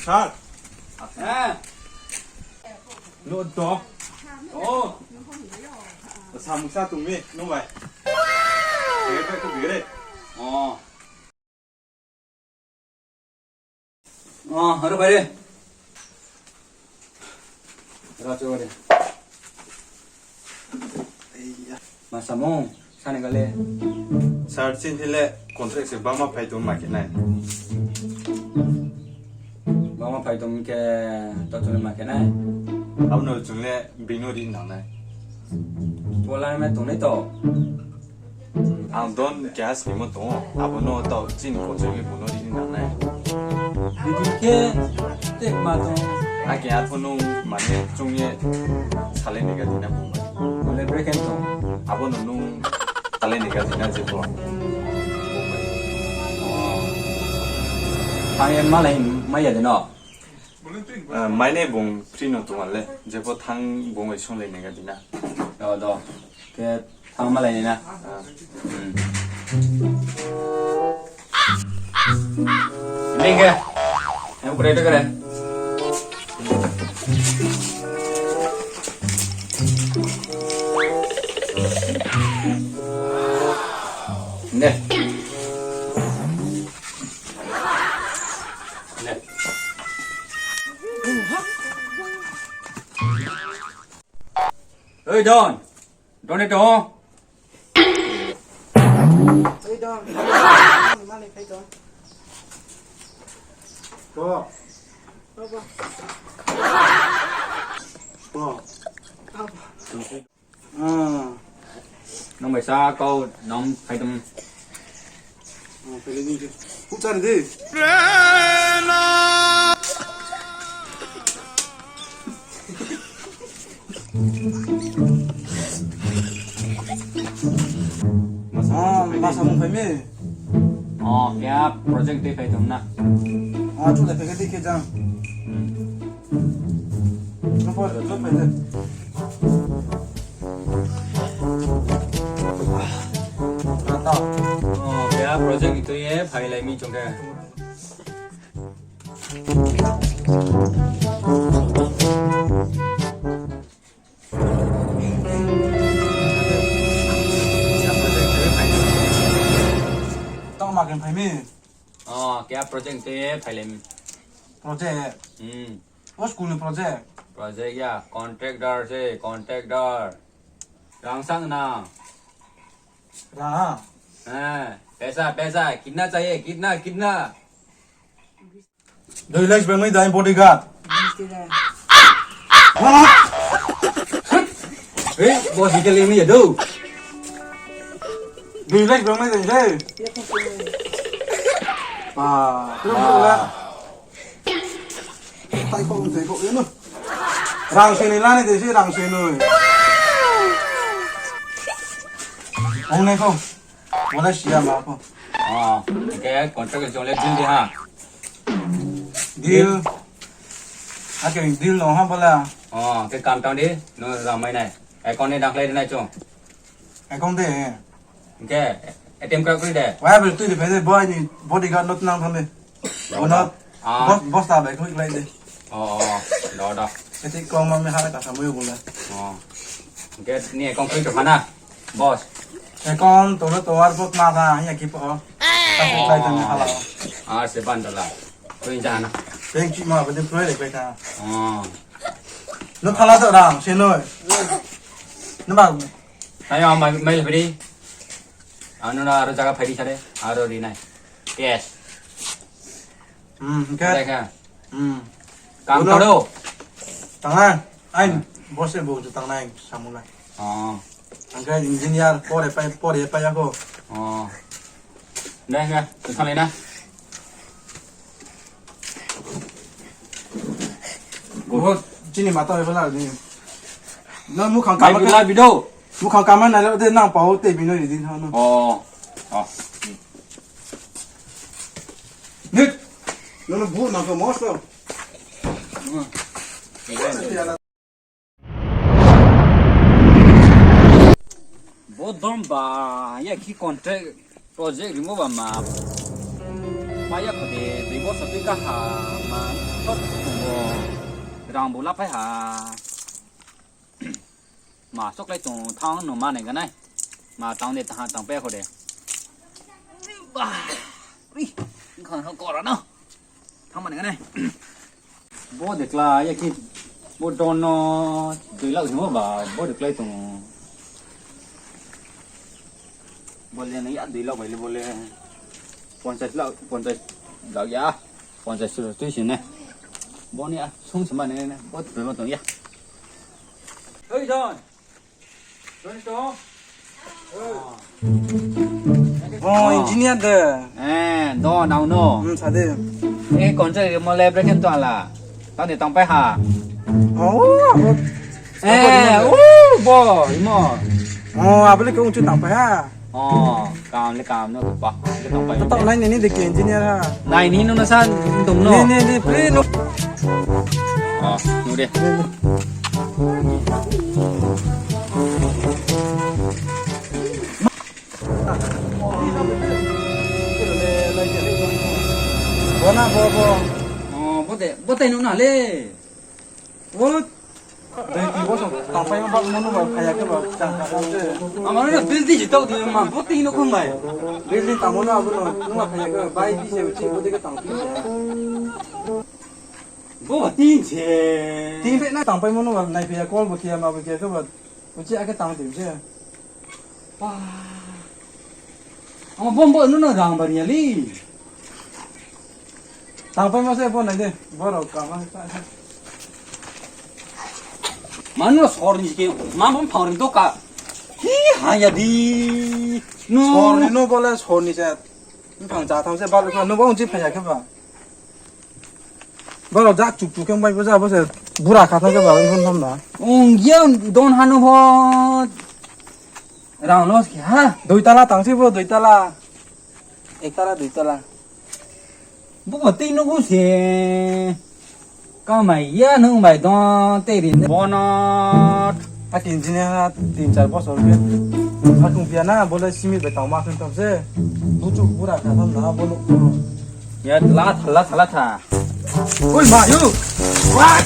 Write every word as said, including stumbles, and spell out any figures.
Sir. Hah? No do. Oh. Samung sa tong mi, no bai. Bai bai ko bigre. Oh. Oh, aro bai re. Aro cho bai re. Ma samung, sani kale. Sir, chini le contract se bangma phai tong ma khe nai. Bangma phai tong khe to chung le ma khe nai. Abo no chung le bini ri nang nai. Bola me tong nai to. Ang don keha snimo tong ou, abo no tao chini contract le bung no ri nang nai. Bini khe te ma tong. Ake atho nung mane chung ye salai ni ga di na bung bai. Bole brekhe tong. Abo no nung salai ni ga di na je bo. Oh. Thang ye malai mai ya de no. Ah, mai nai bung free no tong le, je bo thang bung bai sung lai ni ga di na. Do, do. Khe thang malai ni na. Ah. Hmm. Link khe. Em kore to kore. Ne. Ne. Oi, Don. Don itu. Oi, Don. Mani kai Don. Ko. Ko, ko. Ko. Apa? Ah. Nung bai sa kau nung phai tong. Ah, phai le ni je. Hu chari de. Masa, ah, masa mung phai mi. Oh, kya project de phai tong na. Ah, chu le phai ke de ke jang. Hmm. Jopo, jopo, jopo. Ata. Oh, ya project itu ye, phai lai mi chong ke. Tong ma ken phai mi. Oh, kya project itu ye, phai lai mi. Project. Hmm. O school ni project? Project ya, contractor se, contractor. Rang sang na. Rang? Eh, paisa, paisa, kitna chahiye, kitna, kitna? Dui lakh bang nai dai bodyguard. Hala! Eh, boss, ikel ini ya, do. Dui lakh bang nai dai. Pa, terus lah. Tai kau, tai kau, ya no. Rang sini lah ni, desi rang sini. Ong nai kau. Wala siya ma kau. Ah, okay, contract jong le deal di ha. Deal. Ake deal no ha bola. Oh, okay, kam tang di, no rang mai nai. Account ni daklai di nai chung. Account de. Hingkhe, A T M card kri de. Waya bai tui de phai de, boy ni bodyguard no tnang thang de. Bono, ah, boss, boss ta bai khui khlai de. Oh, oh, do, do. Eti kong ma me ha ka samui bo le. Oh. Hingkhe ni account khui to phana, boss. Account to no to ar bot ma tha, ya ki po. Ka khui khlai de me hala. Ar se ban dola. Khui jana. Bank ki ma ba de khlai de khlai tha. Oh. No phala to rang, se no. No ba. Ayo, mai, mai le beri. Ano na aro jaga phai di sare, aro ri nai. Yes. Hmm, hingkhe? Ada kha? Hmm. Kam bono toro? Tangnai. Ain, hmm, boss e bo je tangnai, samung nai. Oh. Hingkhe engineer, pore pai, pore pai ako. Oh. Dai, dai, tu thanglai na. Oho, chini mata bai phala ni. No mukhang kama bido. Mukhang kama nai lo de nang pao te bino ri din ha no. Oh. Oh. Nit. No no bu nang ko mosto. Hmm. Bo dom ba, ya khi contract project rimo ba ma. Ma ya khode, dui bosor tui kaha ma. Bo rang bu lapai ha. Ma soklai tong thang no ma nai ganai. Ma tang de tang tang pe kho de. Ba. Ri. Khang khang kora no. Thang ma nai ganai. Bo de kla ya ki. Bo don no. Dui lak himo ba. Bo de klai tong. Bo le na ya dui lak bai le bo le. Ponchas lak, ponchas lak ya. Ponchas tui si ne. Bo ni a sung si ma ne ne. Bo de ma tong ya. Hei don. Don to. Oh, engineer de. Eh, do nang no. Hmm, sa de. Eh, koncha mo le break to ala. Tang de tang pai ha. Oh, abo. Eh, oh, bo, imo. Oh, abo le ke ung chu tang pai ha. Oh, kam le kam no ba. Ke tang pai. Tau nai ni ni de ke engineer ha. Nai ni no na san dum no. Ni ni ni pre no. Oh, nu de. Ni ni. Bo na, bo, bo. Oh, bo de, bo de nu na le. Bo. Dei ti bo so, tang pai ba mo no ba, phai ya khe ba, chang ka se. Ama no building si tau di ma, bo ti no khum bai. Building tang mo no abo no, no ba phai ya khe ba, bai di se, uchi bo de ke tang ti se. Bo ba tin se. Tin pe na tang pai mo no ba, nai phai ya call bo khe ma bo khe khe ba. Uchi akhe tang tim se. Pa. Ama bom bo no no rang bari ya li. Tang pai ma se bo nai de. Bo rao ka ma. Manu sor ni ke. Ma bom phang ri do ka. Hi ha ya di. No. Sor ni no bo le sor ni se. Phang ja tham se ba lu no bo ung chi phai ya khe ba. Boro jak chuk chuk khe bai bo ja bo se bura kha thang khe ba ong thom na. Ong ye don hanu bo. Rang no se ha. Dui tala tang si bo dui tala. Ek tala dui tala. Bo bo tei no bo se. Kamai ya nung bai don tei ri. Bonot. A tin jini ha tin char bosor khe. A tung pia na bo le simi bai tang ma khe thom se. Buchuk bura kha thom na bo no. Ya, la tha, la tha, la tha. Oi, ma, yu. What?